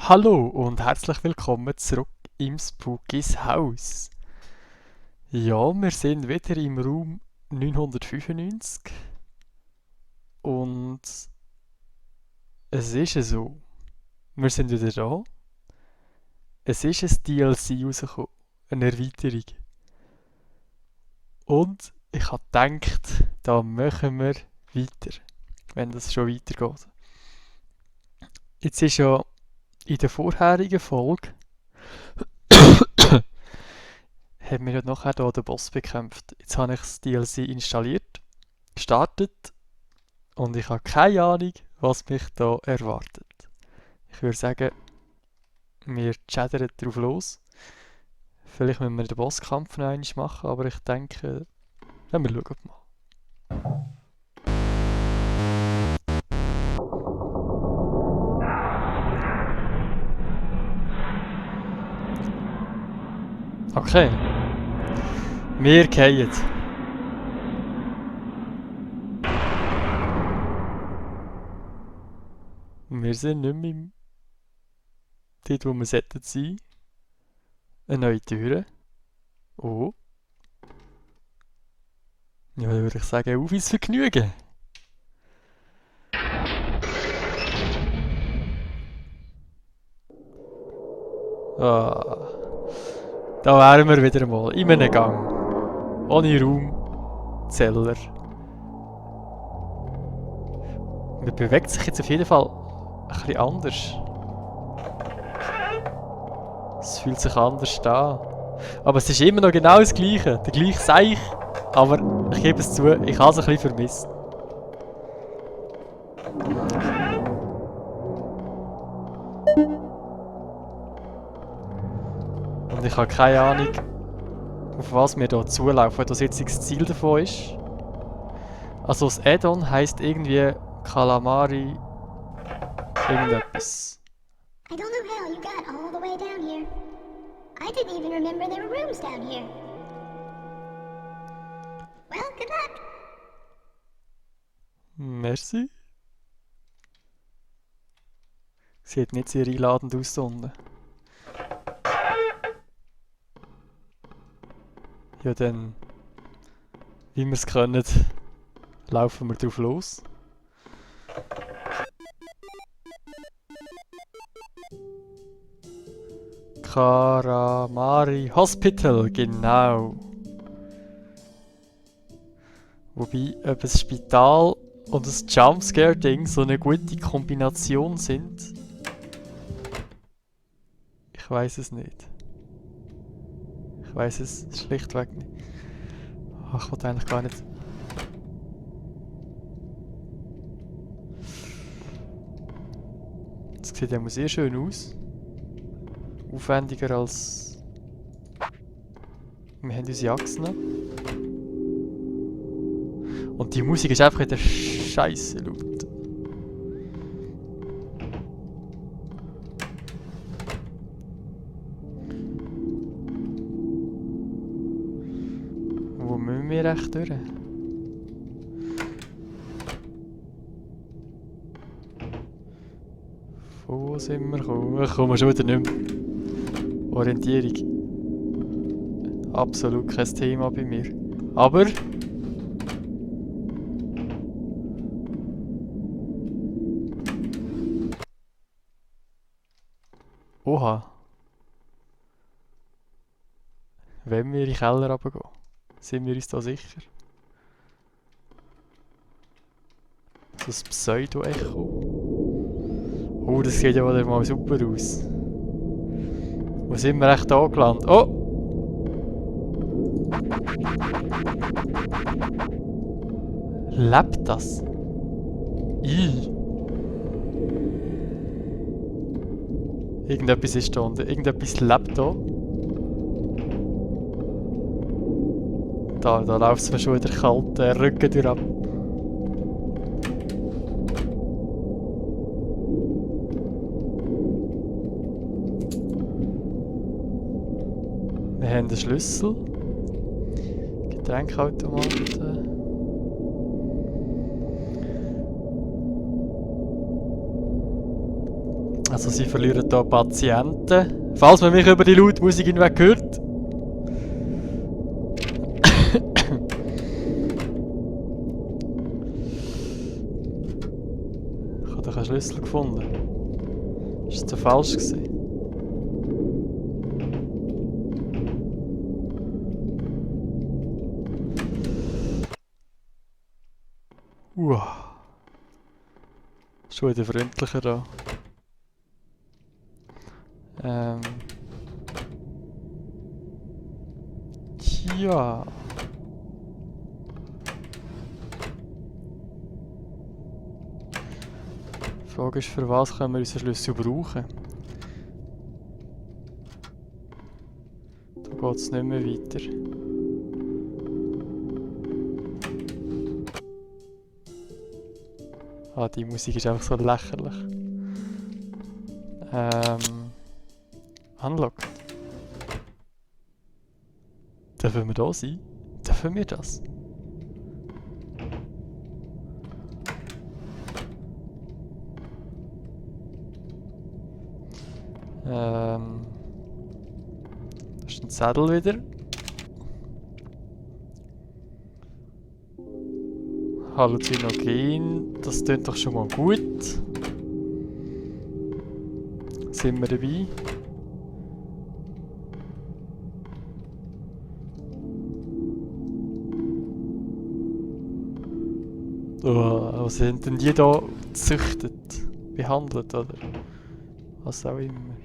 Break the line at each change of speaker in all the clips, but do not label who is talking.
Hallo und herzlich willkommen zurück im Spookies Haus. Ja, wir sind wieder im Raum 995 und es ist so, wir sind wieder da. Es ist ein DLC rausgekommen, eine Erweiterung. Und ich habe gedacht, da machen wir weiter, wenn das schon weitergeht. Jetzt ist ja in der vorherigen Folge haben wir ja nachher hier den Boss bekämpft. Jetzt habe ich das DLC installiert, gestartet und ich habe keine Ahnung, was mich da erwartet. Ich würde sagen, wir chattern drauf los. Vielleicht müssen wir den Bosskampf noch einmal machen, aber ich denke, ja, wir schauen mal. Okay, wir gehen. Wir sind nicht mehr dort, wo wir sollten sein. Eine neue Tür. Oh. Ja, dann würde ich sagen, auf ins Vergnügen. Ah, da wären wir wieder mal in einem Gang. Ohne Raum, Zeller. Man bewegt sich jetzt auf jeden Fall ein bisschen anders. Es fühlt sich anders an. Aber es ist immer noch genau das Gleiche. Der gleiche Seich. Aber ich gebe es zu, ich habe es ein bisschen vermisst. Und ich habe keine Ahnung, auf was wir hier zulaufen, was jetzt das Ziel davon ist. Also das Add-on heisst irgendwie Calamari irgendetwas.
I don't know how you got all the way down here. I didn't even remember there were rooms down here. Well, good luck.
Merci. Sieht nicht sehr einladend aus da unten. Ja dann, wie wir es können, laufen wir drauf los. Karamari Hospital, genau. Wobei, ob ein Spital und ein Jumpscare-Ding so eine gute Kombination sind, ich weiß es nicht. Ich weiß es schlichtweg nicht. Ach, ich wollte eigentlich gar nicht. Das sieht ja sehr schön aus. Aufwendiger als. Wir haben unsere Achsen. Und die Musik ist einfach in der Scheiße laut. Wo müssen wir echt durch? Von wo sind wir gekommen? Ich komme schon wieder nicht mehr. Orientierung. Absolut kein Thema bei mir. Aber. Oha. Wenn wir in den Keller runtergehen, sind wir uns da sicher? So ein Pseudo-Echo. Oh, das sieht ja wieder mal super aus. Wo sind wir echt angelandet? Oh! Lebt das? Irgendetwas ist da unten. Irgendetwas lebt da. Da läuft es mir schon wieder kalt Rücken durch ab. Wir haben den Schlüssel. Getränkautomaten. Also sie verlieren hier Patienten. Falls man mich über die laute Musik hinweg hört. Ich habe doch einen Schlüssel gefunden. Ist das so falsch gewesen? Schon wieder freundlicher da. Ja. Die Frage ist, für was können wir unseren Schlüssel brauchen? Da geht es nicht mehr weiter. Ah, die Musik ist einfach so lächerlich. Unlocked. Dürfen wir da sein? Dürfen wir das? Da ist ein Zettel wieder. Halluzinogen, das klingt doch schon mal gut. Sind wir dabei? Oh, was sind denn die da gezüchtet? Behandelt oder was auch immer?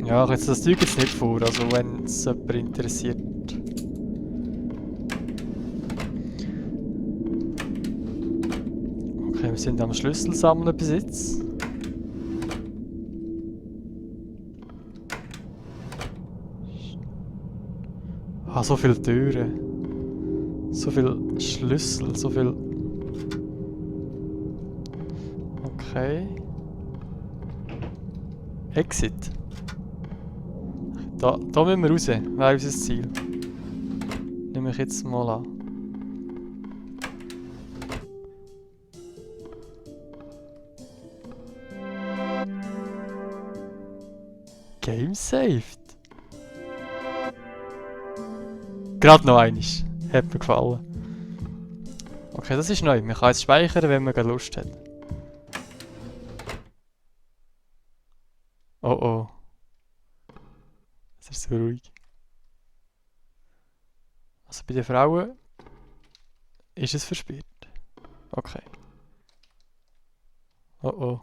Ja, ich jetzt das Zeug jetzt nicht vor, also wenn es jemand interessiert. Okay, wir sind am Schlüssel sammeln bis jetzt. Ah, so viele Türen. So viele Schlüssel, so viel. Okay. Exit. Da müssen wir raus, wäre unser Ziel. Nehme ich jetzt mal an. Game saved. Gerade noch einiges. Hat mir gefallen. Okay, das ist neu. Man kann jetzt speichern, wenn man gerade Lust hat. Oh oh. Das ist so ruhig. Also bei den Frauen ist es verspielt. Okay. Oh oh.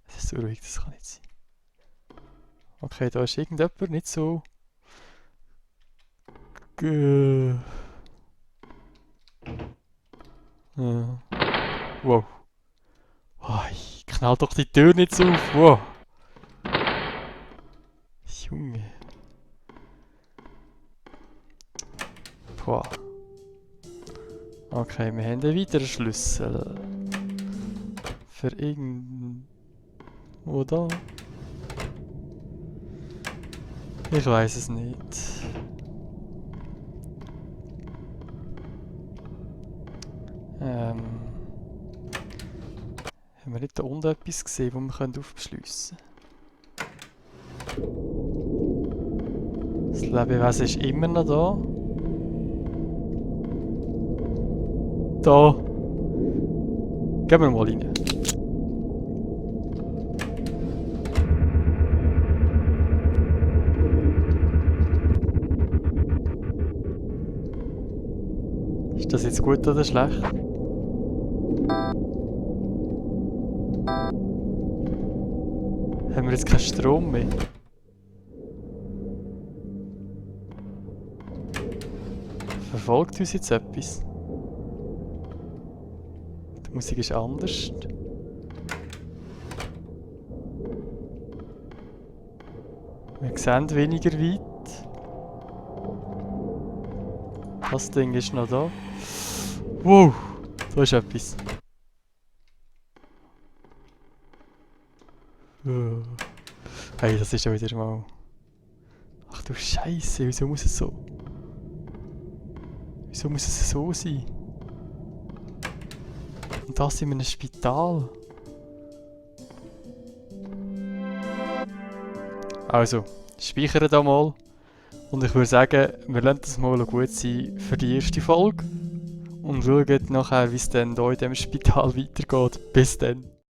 Es ist so ruhig, das kann nicht sein. Okay, da ist irgendjemand nicht so. Wow. Oh, ich knall doch die Tür nicht so auf. Wow. Junge. Boah. Okay, wir haben einen weiteren Schlüssel. Für irgendwo da. Ich weiß es nicht. Haben wir nicht da unten etwas gesehen, das wir aufschliessen können? Das Lebewesen ist immer noch da. Da. Gehen wir mal rein. Ist das jetzt gut oder schlecht? Haben wir jetzt keinen Strom mehr? Verfolgt uns jetzt etwas? Die Musik ist anders. Wir sehen weniger weit. Das Ding ist noch da. Wow, da ist etwas. Hey, das ist ja wieder mal... Ach du Scheiße, wieso muss es so... Wieso muss es so sein? Und das in einem Spital. Also, speichere da mal. Und ich würde sagen, wir lassen das mal gut sein für die erste Folge. Und schauen nachher, wie es dann hier in diesem Spital weitergeht. Bis dann.